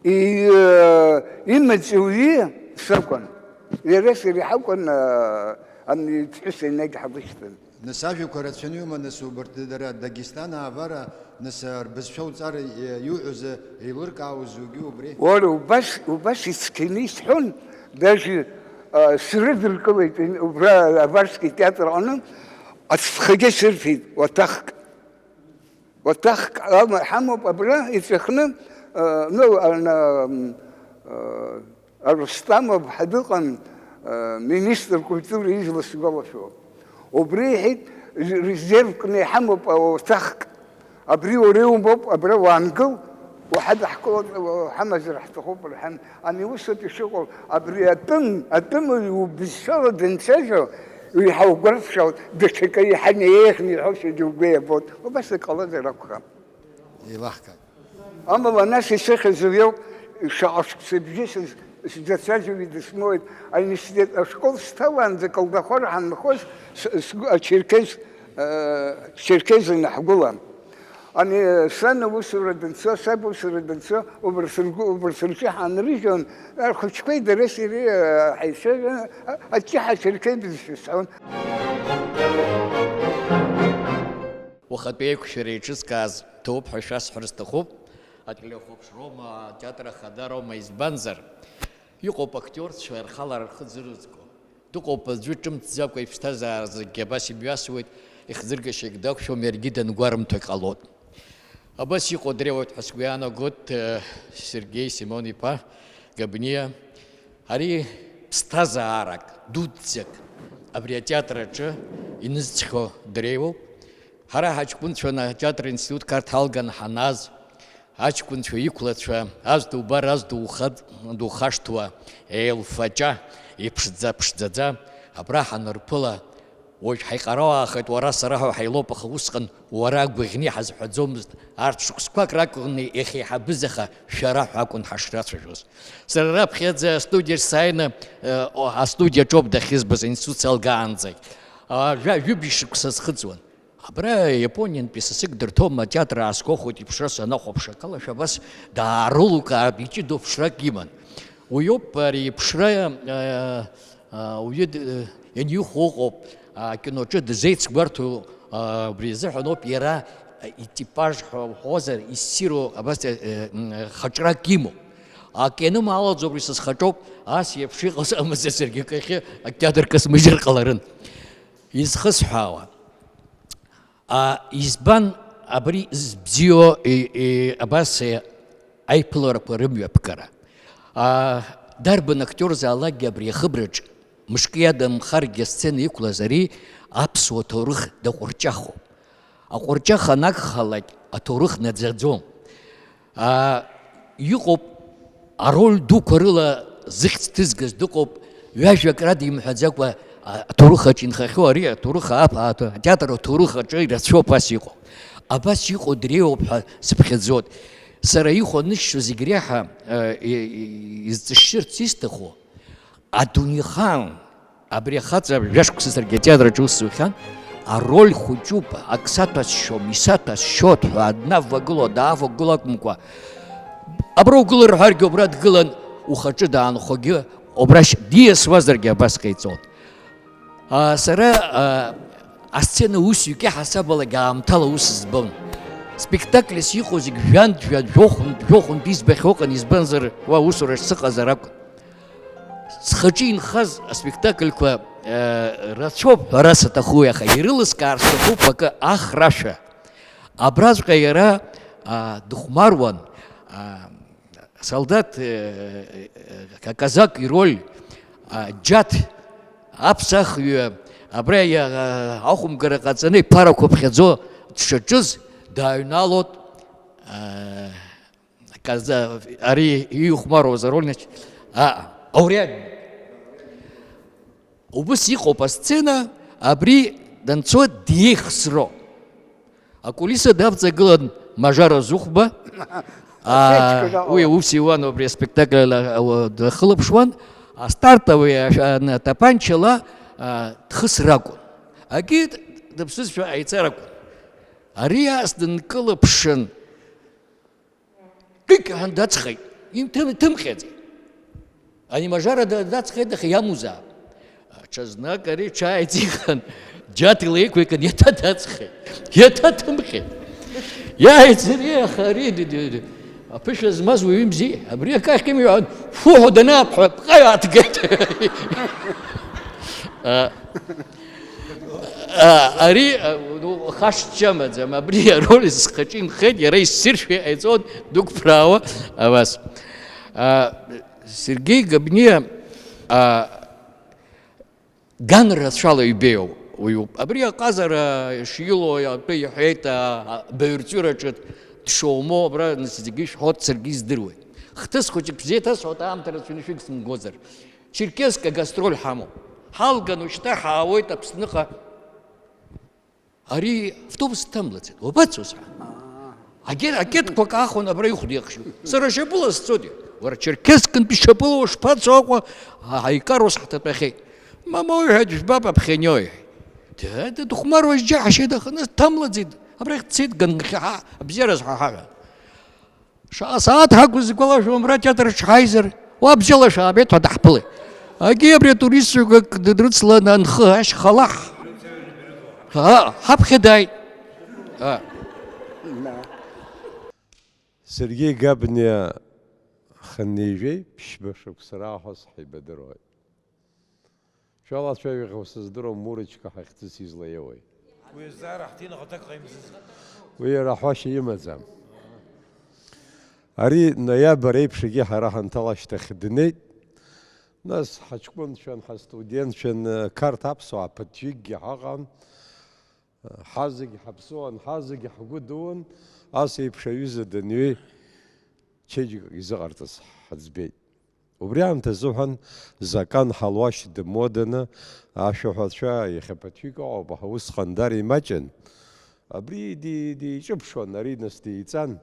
и-, э, имаҵ уи сакәын. Иара сара иҳакәын, а, ани иԥҳәыс енагь ҳагәышьҭын. Нас ажәақәа рацәаны иуман, нас убарҭ дара Дагестан аавара, нас рбызшәа уҵар, э, иуҳәоз, э, еилыркаауаз зегьы убри? Уара убас, убас ицқьаны исҳәон, даже, а, срыдыркылеит убра Аварски театр аҟны, ацәхагьы сырҭеит, уаҭахк. Уаҭахк ама-, ҳамоуп абра иҵәахны, а, ну, ана, м, а, Арусҭам Аԥҳа дыҟан, а, министр культура ижәла сгәалашәо. Убри иҳәеит, р-, резервкны иҳамоуп ауаҭахк. Абри уара иумоуп, абра уаангыл, уҳадаҳкылоит, уҳамазар ҳҭахуп, рҳәан, ани усоуп ишыҟоу, абри атәым, атәым убызшәала данцәажәо, уи ҳаугәарԥшаауеит, даҽакы иаҳа неиӷьны иҳәошәагьы угәы иабоит. Убас иҟалазар акәхап. Еилаҳкааит. Амала нас исыхьыз уи ауп, шаҟа шықәса бжьысыз сзацәажәо идысмоуит, ауниверситет ашкол сҭалаанӡа Колдахор ҳаннхоз с-, сгәы ачерқьез, э, черқьезын ҳгәыла. Ани сан аусура данцо, саб аусура данцо, убарҭ ргәы, убарҭ рҿы ҳанрыжьуан, ахәыҷқәеи дареи сареи, э, ҳаицәажәон, а-, аччиҳа ачерқьеи бызшәа сҳәон. Уахатәи аиқәшәара еиҿызкааз ҭоуп ҳәа шәасҳәар сҭахуп, ателехәаԥшроума, атеатр ахадароума, избанзар, иҟоуп актиорцәа рхала рхы зырзго. Дыҟоуп аӡәы ҿымҭӡакәа иԥсҭазаара зегьы абас имҩасуеит, ихӡыргашьагь дақәшәом, иаргьы дангәарымҭо иҟалоит. Абас иҟоу дреиуоуп ҳәа сгәы иаанагоит, э, Сергеи Семен-иԥа Габниа. Ари ԥсҭазаарак дуӡӡак абри атеатр аҿы инызҵхьоу дреиуоуп. Ҳара ҳаҷкәынцәа атеатр институт Қарҭ ҳалган ҳанназ, аҷкәынцәа иқәлацәа, азҭо убар, азҭо ухаҵ-, духашҭуа, еилфаҷа, иԥшӡа-ԥшӡаӡа, абра ҳанырԥыла, уажә ҳаиҟарауаахеит, уара сара ҳәа ҳаилоуп, аха усҟан уара гәаӷьны иҳазҳәаӡомызт, арҭ шықәсқәак ракәын иахьеиҳабыз, аха шәара ҳәа акәын ҳашрацәажәоз. Сара раԥхьаӡа астудиаҿ сааины, э, о, астудиаҿоуп дахьызбаз, аинститут салгаанӡагь. А, жәа-, жәибжь шықәса схыҵуан. Абра Иапониантәи сасык дырҭом, атеатр аасгәахәит иԥшра санахәаԥш, акалашәа абас даарылукаартә иҷыдоу ԥшрак иман. Уиоуп ари иԥшра, э, э, уаҩы д-, э, ианихәо ыҟоуп, акиноҿы дызеицгәарҭо, э, убри азыҳәаноуп иара, э, итипаж ҳәа уҳәозар, иссиру абас, э, э, м, хаҿрак имоу. Ак ианымаалаӡо убри сызхаҿоуп, ас еиԥш иҟаз амазар саргьы акы иахьа атеатр касмыжьыр ҟаларын. Изхысҳәаауа. А, избан абри збзиоу, и, и, абас, э, аиԥыларақәа рымҩаԥгара? А, дарбан актиорзаалакгьы абри ахыбраҿ мышкы иадамхаргьы асцена иқәлаз ари аԥсуа ҭоурых даҟәырҷахоуп. Аҟәырҷаха анагхалак аҭоурых наӡаӡом. А, иҟоуп, ароль дуқәа рыла зыхьӡ ҭызгаз дыҟоуп, ҩажәак радимҳәаӡакәа, а, аҭоурых аҿы инхахьоу ари аҭоурых аап-, аҭ-, атеатр аҭоурых аҿы ирацәоуп ас иҟоу. Абас иҟоу дреиуоуп ҳәа сыԥхьаӡоит. Сара ихәа анысшьо зегь реиҳа, а, и-, и-, изҵышьшьырц исҭаху, адунеихаан абри ахаҵа жәашықәса саргьы атеатр аҿы ус сухьан, ароль хәыҷуп, ак саҭәасшьом, исаҭәасшьот ҳәа днавагыло, даавагыло акәымкәа, абра угылар ҳәаргьы убра дгылан, ухаҿы даанхогьы убрахь диасуазаргьы абас ҟаиҵон. А, сара, а, асцена усҩык иаҳасабалагьы аамҭала ус збон. Спектакльс иҟоу зегь жәантә-жәантә, жәохәынтә-жәохәынтә избахьоу ыҟан, избанзар, уа усура шсыҟазар акәын. Схаҿы инхаз аспектакльқәа, э, рацәоуп ҳәара саҭаху, аха ирылыскаар сҭахуп акы ахрашәа. Абраҵәҟьа иара, а, дыхәмаруан, а, солдат, э, э, аказак ироль, а, џьаҭ аԥсахҩы, абра иа-, ахәымгара ҟаҵаны иԥарақәа ԥхьаӡо дшаҿыз дааҩналот, а, каза-, ари иухәмаруаз арольнач, а, ауриад. Убыс иҟоуп асцена, абри данцо диеихсро. Акулиса давҵагылан Мажара Зыхәба. Аа, уи аус иуан, убри аспектакль ала, ауа, дахылаԥшуан. Астартовый ашә-, ан-, атапанчала, аа, дхысыр акәын. Агьи дыԥсызшәа ҟаиҵар акәын. Ари ас дынкылыԥшын. Кык ҳәа дацхеит. Инҭым-, иҭымҟьаӡеит. Ани Мажара да-, дацхеит, аха иамузаап. Аҽазнык ари ҽааиҵихын, џьаҭ илеиқәикын, иаҭа дацхеит. Иаҭа ҭымҟьеит. Иааиҵыри, аха ари д-, д-, д-, аԥышәа змаз уаҩы мзи. Абри акы ахьимҩаан, фуҳәа данаабҳәа, ԥҟаҩ ааҭгеит. А, А, ари, а, ну, хашҭшьа амаӡам, абри ароль схаҿы инхеит, иара иссиршәа иҟаиҵон, дықәԥраауа, абас. А, Сергеи Габниа, а, ган рацәала ибеиоу уаҩуп. Абри аҟазара шилоу атәы иҳәеит, а, а, баҩрҵәыраҿы дшоумоу, абра зегьы ишәҳәоит, саргьы издыруеит. Хҭыс хәыҷык шәзеиҭасҳәоит, аамҭа рацәаны шәыгсымгозар. Черкесск агастроль ҳамоуп. Ҳалган, ушьҭа ҳаауеит Аԥсныҟа. Ари автобус дҭамлаӡеит. Уабацоз ҳәа. Агер-, акетқәак аахәон, абра ихәда иахшьу. Сара шьапыла сцоит. Уара, Черкессктәи шьапыла ушԥацо Аҟәа? А, ҳаикар ус ҳҭатәахьеит. Мамоу, иҳәеит, жәбап, аԥхьаниоу, иҳәеит. Д-, д-, дыхәмаруа џьаҳшьеит, аха нас дҭамлаӡеит. Абрахь дцеит, ганкахьы ҳа, абзиараз ҳаҳаҳәа. Шаҟа сааҭ ҳақәыз игәалашәом, ара атеатр аҿы ҳаизар, уа бзиала шәаабеит ҳәа даҳԥылеит. Агьи абри атуристцәақәак дыдрыцланы анхы ашьха лаҳ. Ҳа, ҳаԥхьа дааит. Ҳа. Сергеи Габниа хынҩажәеи ԥшьба шықәса раахыс ҳаибадыруеит. Шәалацәажәахьоу сыздыруам, Мурочка ҳахьӡыс излаиоуи? Уи азҵаара ҳҭинаха аҭак ҟаимҵаӡеит. Уи иара ҳәашьа имаӡам. Ари ноиабр еиԥш егьи ҳара ҳанҭала ашьҭахь днеит. Нас ҳаҷкәынцәан, ҳастудентцәан, қарҭ аԥсуаа ԥыҭҩыкгьы ҳаҟан. Ҳазегь ҳаԥсуан, ҳазегь ҳгәы дууан, ас еиԥш аҩыза данҩеи, чеиџьыкак изыҟарҵаз ҳаӡбеит. Убри аамҭазыҳәан Закан Ҳалуашь дымуаданы ашәаҳәацәа, иахьа ԥыҭҩык ыҟоуп, аха усҟан дара имаҷын, абри ди-, диҿыԥшуан, ари нас деиҵан,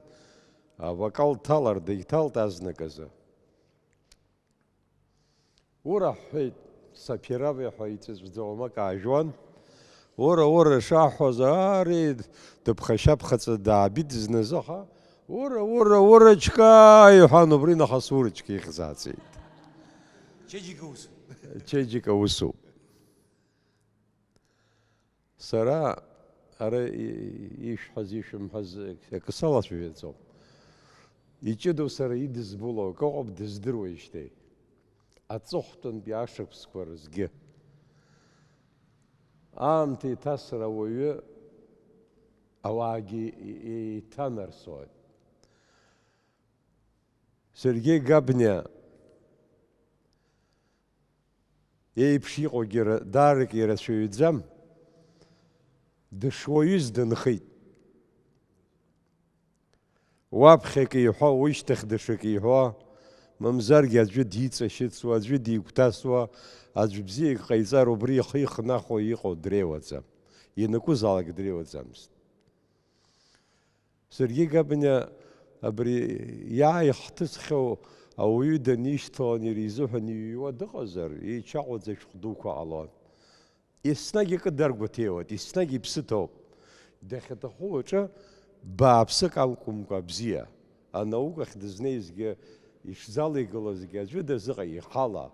авокал дҭалар деиҭалт азныказы. Ура, ҳҳәеит, Сафирове ҳәа иҵәыҵәӡа уамак аажәуан. Ура, ура шаҳҳәоз, ари дыԥхашьаԥхаҵа даабит зназы, аха, ура, ура, урочка, иҳәан, убри нахыс урочка ихьӡааӡеит. Чеиџьыка усуп. Чеиџьыка усуп. Сара ара и-, ишәҳәаз, ишәымҳәаз акы салацәажәаӡом. Иҷыдоу сара идызбало акы ыҟоуп, дыздыруеижьҭеи. Аҵыхәтәантәи ашықәсқәа рзгьы. Аамҭа иҭасыр ауаҩы ауаагьы и-, еиҭанарсоит. Сергеи Габниа еиԥш иҟоугьы ра-, даарак ирацәаҩӡам, дышуаҩыз дынхеит. Уаԥхьак иҳәо, уишьҭахь даҽак иҳәо, мамзаргьы аӡәы диҵашьыцуа, аӡәы дигәҭасуа, аӡә бзиак ҟаиҵар, убри ихы ихнахуа иҟоу дреиуаӡам, ианакәызаалак дреиуаӡамызт. Сергеи Габниа абри иааихҭысхьоу ауаҩы данишьҭалан иара изыҳәан иҩуа дыҟазар, еичаҟәаӡа ашәҟә дуқәа ҟалон. Еснагь акы даргәаҭеиуеит, еснагь иԥсы ҭоуп. Дахьаҭаху аҿы бааԥсык акәымкәа бзиа. Анаукахь дызнеизгьы, ишзалеигалазгьы аӡәы дазыҟаиҵеит ихала.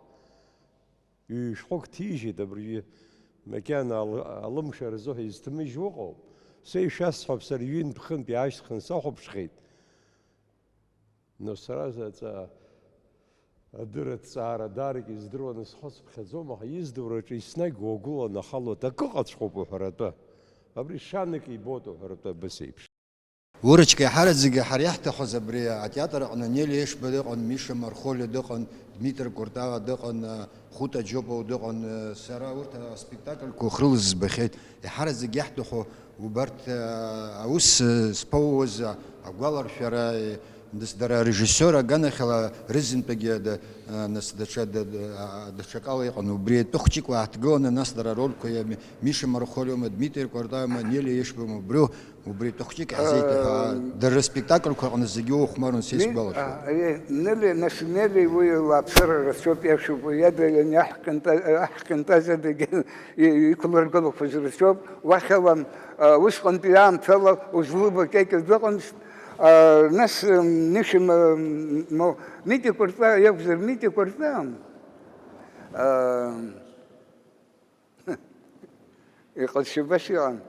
Ҩ-шәҟәык ҭижьит абыржәы, макьана ал-, алымшара азыҳәа изҭамыжьуа ыҟоуп. Са ишәасҳәап, сара ҩынтә-хынтә иаашьҭхын сахәаԥшхеит. Но сара заҵа адырраҭҵаара даргьы издыруаны схәыцԥхьаӡом, аха издыруараҿы еснагь уагәыланахалоит, акы ыҟаҵәҟьоуп уҳәаратәы. Абри шанак ибоит уҳәаратәы абас еиԥш. Урычка, иаҳараӡакгьы ҳара иаҳҭахыз абри атеатр аҟны Нели Ешба дыҟан, Миша Мархолиа дыҟан, Дмитри Куртава дыҟан, Хута Џьопова дыҟан, сара урҭ аспектакльқәа уахрыла збахьеит. Иаҳараӡак иаҳҭаху убарҭ, а, аус, а, зԥоуаз, а, агәаларшәара, а, нас дара арежиссиор аганахьала рызынтәагьы да-, а, нас даҽа, да-, да-, а, даҽакала иҟан. Убри атәы хәҷык уааҭгыланы, нас дара арольқәа иами-, Миша Мархолиома, Дмитри Квартаиома, Нелиа Ешбома, убри, убри атәы хәҷык иаҳзеиҭаҳәа, Э, дара рыспектакльқәа аҟны зегьы ухәмарун, са Ми-, исгәалашәоит. А, э, Нелиа, нас Нелиа уи лааԥсара рацәоуп, иашоуп, уи иада ианиаҳкынта-, аҳкынтазадагьы и-, иқәлыргылақәаз рацәоуп, уахьала, а, усҟантәи аамҭала узлыбо кьакьа дыҟамызт. А, нас, м, Ниши ма-, ма-, Митя Кәырҵа иакәзар, Митя Кәырҵа, а, иҟазшьа убас иҟан.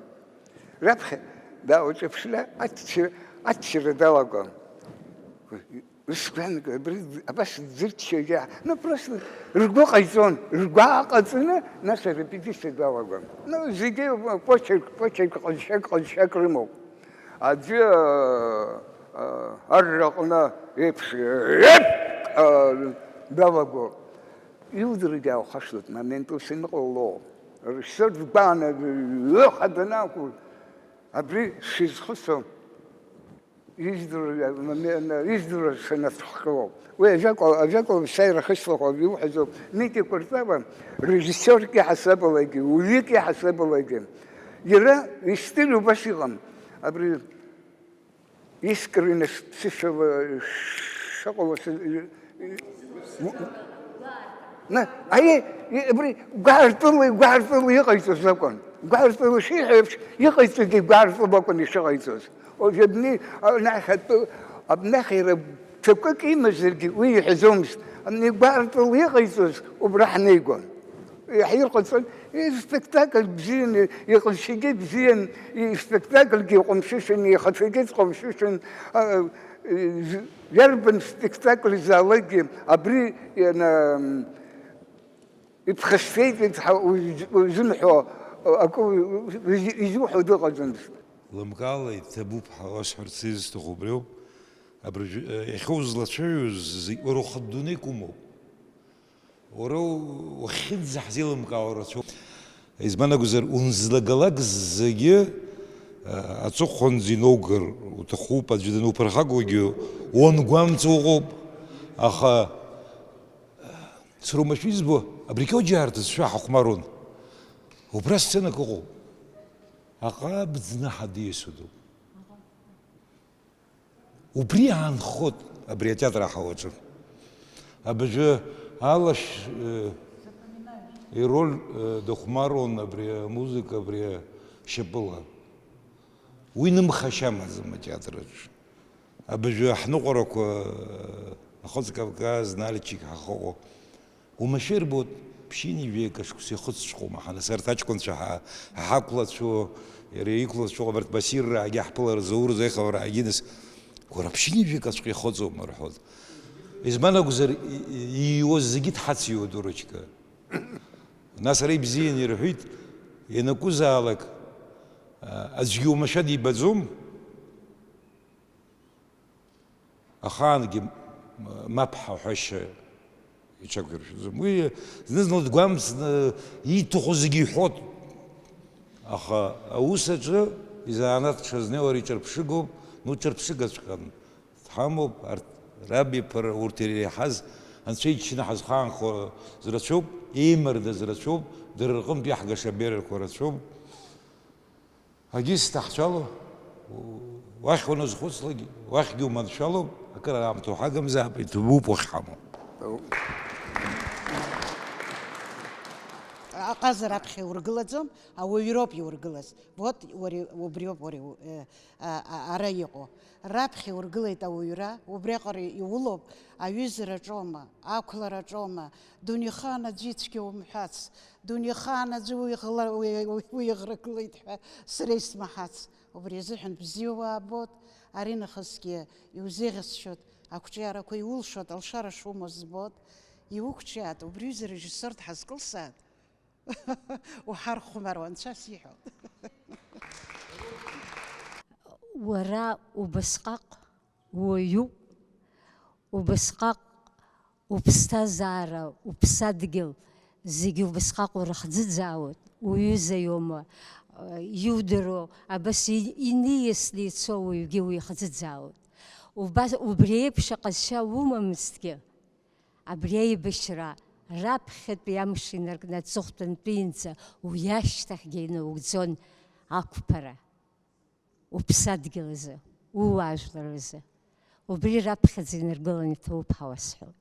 Раԥхьа дааҿаԥшны ачча-, аччара далагон. Ус гәаанагон, абри абас дзырччогьы, ну, просто ргәы ҟаиҵон, ргәы ааҟаҵаны, нас арепетициа далагон. Ну, зегьы почерк, почерк ҟазшьак, ҟазшьак рымоуп. Аӡәы, а, а, арраҟны еиԥш, еип, а, далаго. Иудыргьы аухашҭуеит, момент ус иныҟало. Режиссиор дгәааны, ҩыха данақәу, абри шизхәыцуа, издыруа, издыруа санацәхҟьо. Уи ажәакәа, ажәакәа есааира ахьысҳәо иуҳәазоуп. Митя Кәырҵава режиссиорк иаҳасабалагьы, уаҩык иаҳасабалагьы. Иара истиль убас иҟам. Абри искренность ԥсышәала шыҟало, сы-, на, аиеи, и-, абри гәаартыла, гәаартыла иҟаиҵоз акәын. Гәаартыла шиҳәо еиԥш, иҟаиҵогьы гәаартыла акәын ишыҟаиҵоз. Уажә абни, анахь атәы, абнахь иара ҽакык имазаргьы, уи иҳәаӡомызт. Абни гәаартыла иҟаиҵоз убра ҳнеигон. Иаҳирҟаҵон, испектакль бзиан, иҟазшьагьы бзиан, испектакльгьы иҟәымшәышәын, ихаҭагьы дҟәымшәышәын, а, иарбан спектакль залакгьы абри иана, иԥхасҭеит ҳәа уз-, узымҳәо акы уз-, изуҳәо дыҟаӡамызт. Лымкаала иҭабуп ҳәа уасҳәарц исҭаху убриоуп. Абыржә-, иахьа узлацәажәоз зегь уара ухатә дунеик умоуп. Уара у-, ухьынӡа ҳзеилымкаауа рацәоуп. Избан акәзар, унзлагалак зегьы, а, аҵыхәанӡа иноугар уҭахуп, аӡәы дануԥырхагоугьы уангәамҵуа уҟоуп. Аха, а, сара уамашәа избо, абригьы аџьаартызшәа ҳахәмарун. Убра сценак ыҟоуп. Аҟаб ӡны ҳадиасуа дууп. Убри аанхоит абри атеатр аҳауаҿы. Абыржәы Алашә, э, ироль, э, дыхәмаруан абри амузыка, абри ашьапыла. Уи нымхашьа амаӡам атеатр аҿы. Абыржәы ҳныҟәарақәа, э, Ахыҵ Кавказ, Нальчик ҳахыҟоу. Уамашәа ирбоит, ԥшьынҩажәи акы ашықәса ихыҵҵәҟьоума, ҳа, нас арҭ аҷкәынцәа ҳа-, ҳақәлацәоу, иара иқәлацәоу, абарҭ Басирраагьы ҳԥылара, Заур Зехавраагьы, нас, уара, ԥшьынҩажәи акаҵәҟьа ихыҵоума рҳәоит. Избан акәзар, и-, и-, ииуаз зегьы дҳациуа, дурочка. Нас ара ибзианы ирҳәит, ианакәызаалак, а, аӡәгьы уамашәа дибаӡом. Ахаангьы мап ҳәа ҳәашьа иҽақәиршәаӡом. Уи зны-зынла дгәамҵны ииҭаху зегьы иҳәоит. Аха аус аҿы изанааҭ дшазнеиуа ари ҿырԥшыгоуп, ну, ҿырԥшыгаҵәҟьан дҳамоуп, арҭ рабиԥара, урҭ иреиҳаз, анцәа иччаны ҳазхаанхо зрацәоуп, еимардаз рацәоуп, дара рҟынтә иаҳгаша аберарқәа рацәоуп. Агьыс даҳцәало, уахь уаназхәыцлак, уахьгьы уманшәалоуп, акыр аамҭа уҳагымзаап, иҭабуп уахьҳамоу. Аҟаза раԥхьа иургылаӡом, ауаҩроуп иургылаз. Вот, уара, убриоуп уара, э, а, а, ара иҟоу. Раԥхьа иургылеит ауаҩра, убриаҟара иулоуп, аҩызараҿоума, ақәлараҿоума, дунеихаан аӡәы ицәгьа умҳәац, дунеихаан аӡәы уиӷла-, уи-, уи-, уиӷрагылеит ҳәа сара исмаҳац. Убри азыҳәан бзиа уаабоит, аринахысгьы иузеиӷьасшьоит, ақәҿиарақәа иулшоит, алшара шумоу збоит, иуқәҿиааит, убри аҩыза режиссер дҳазкылсааит. Уҳархәмаруа анцәа сиҳәоит. Уара убасҟак уаҩуп, убасҟак уԥсҭазаара, уԥсадгьыл, зегьы убасҟак урыхӡыӡаауеит, уҩыза иоума, иудыруа, абас и-, иниасны ицо уаҩгьы уихӡыӡаауеит. Убас, убри еиԥш аҟазшьа умамызҭгьы, абри аибашьра раԥхьатәи амш инаркны аҵыхәтәантәиинӡа уи ашьҭахьгьы инаугӡон ақәԥара. Уԥсадгьыл азы, ууаажәлар рзы. Убри раԥхьаӡа инаргыланы иҭоуп ҳәа уасҳәоит.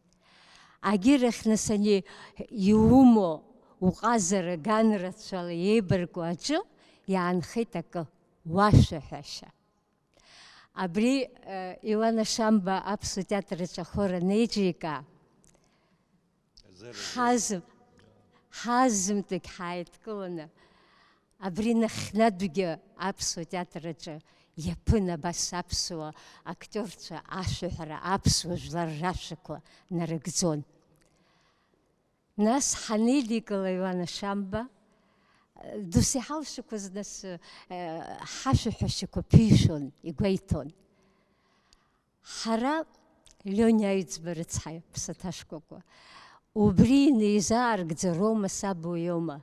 Агьырахь, нас, ани иумоу уҟазара ганрацәала еибарку аҿы иаанхеит акы, уашәаҳәашьа. Абри, э, Иуана Шамба аԥсуа театр аҿы ахор анеиҿика, Ҳазм-, ҳазмтәык ҳааидкыланы, абри нахьхьнатәгьы аԥсуа театр аҿы иаԥын абас аԥсуа актиорцәа ашәаҳәара, аԥсуа жәлар рашәақәа нарыгӡон. Нас ҳанеидикыла Иуана Шамба, досу иҳалшақәаз нас, э, ҳашәаҳәашьақәа ԥишәон, игәеиҭон. Ҳара Лиониа Аҩӡба рыцҳаи, ԥсаҭа шкәакәа, убри инеизааргӡа Рома сабу иоума?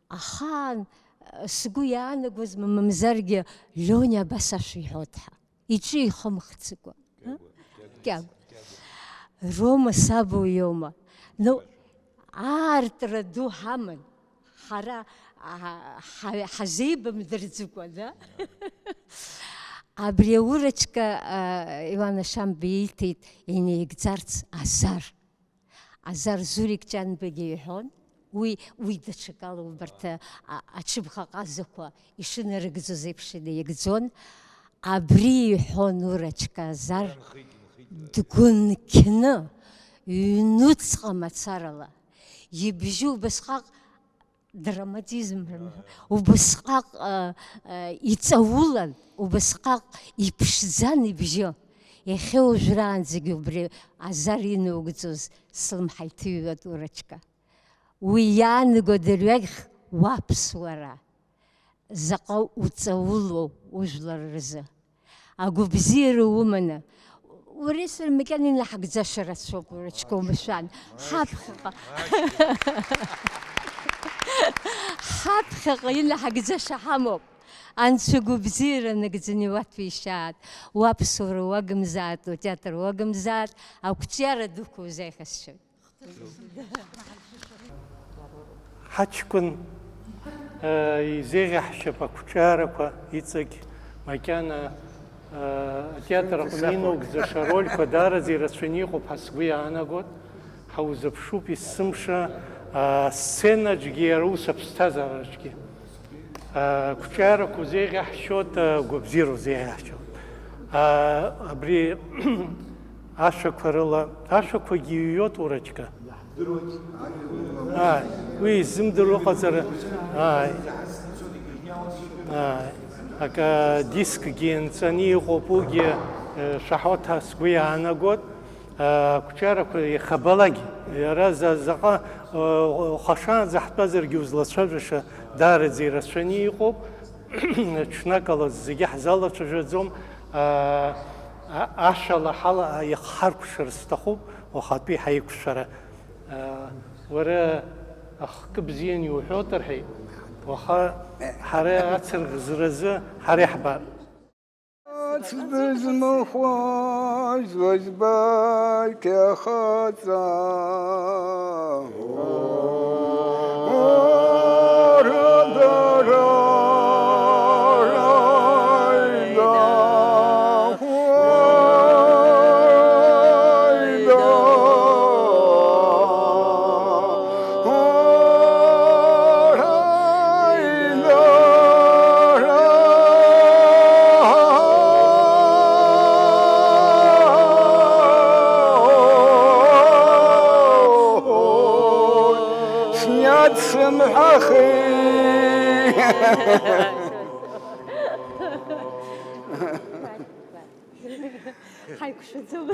Ахаан, сгәы иаанагозма, мамзаргьы Лиониа абас ашәа иҳәоит ҳәа. Иҿы ихымхӡакәа. Кьагәа. Рома сабу иоума? Ну, аартра ду ҳаман. Ҳара, а, ҳа-, ҳазеибамдырӡыкәа, да? Абри аурочка, а, Иуана Шамба ииҭеит инеигӡарц азар. Азар Зурик Ҷанбагьы иҳәон, уи, уи даҽакала убарҭ, а, аҽыбӷаҟазақәа ишынарыгӡоз еиԥш инеигӡон. Абри иҳәон урочка азар, дгәынқьны, ҩнуҵҟа мацарала. Ибжьы убасҟак драматизм рымҳәа, убысҟак, а, а, иҵаулан, убысҟак иԥшӡан ибжьы. Иахьа уажәраанӡагьы убри азар инугӡоз слымҳа иҭыҩуеит урочка. Уи иаанаго дырҩегьх уаԥсуара. Заҟа уҵаулоу ужәлар рзы. Агәабзиара уманы. Уареи сареи макьана инаҳагӡаша рацәоуп, урочка, умшәан. Ҳаԥхьаҟа. Ҳаԥхьаҟа инаҳагӡаша ҳамоуп. Анцәа гәабзиара нагӡаны иуаҭәеишьаат. Уаԥсуара уагымзаат, утеатр уагымзаат, ақәҿиара дуқәа узеиӷьасшьоит. Ҳаҷкәын, э, изеиӷьаҳшьап ақәҿиарақәа, иҵегь макьана, э, атеатр аҟны инаугӡаша арольқәа даараӡа ирацәаны иҟоуп ҳәа сгәы иаанагоит. Ҳаузыԥшуп есымша, а, асценаҿгьы, иара ус аԥсҭазаараҿгьы. Ақәҿиарақәа узеиӷьаҳшьоит, агәабзиара узеиӷьаҳшьоит. Абри ашәақәа рыла, ашәақәагьы иҩуеит урочка. Ааи, уи изымдыруа ыҟаҵара, ааи. Ааи. Акы дискгьы нҵәаны иҟоуп, уигьы, э, шәаҳәоит ҳәа сгәы иаанагоит. Ақәҿиарақәа иахьабалак, иара за-, заҟа, э, хәашаанӡа ҳтәазаргьы узлацәажәаша даараӡа ирацәаны иҟоуп. Ҽнакала зегьы ҳзалацәажәаӡом. А, а, ашәала ҳала иахҳаркәшар сҭахуп, уахатәи ҳаиқәшәара. А, уара ахкы бзиан иуҳәоит, рҳәеит. Уаха ҳара ацырӷзразы ҳара иаҳбап. Ац дызмыхәоз уазбақь ахаҵа. Ҳаиқәшәаӡом.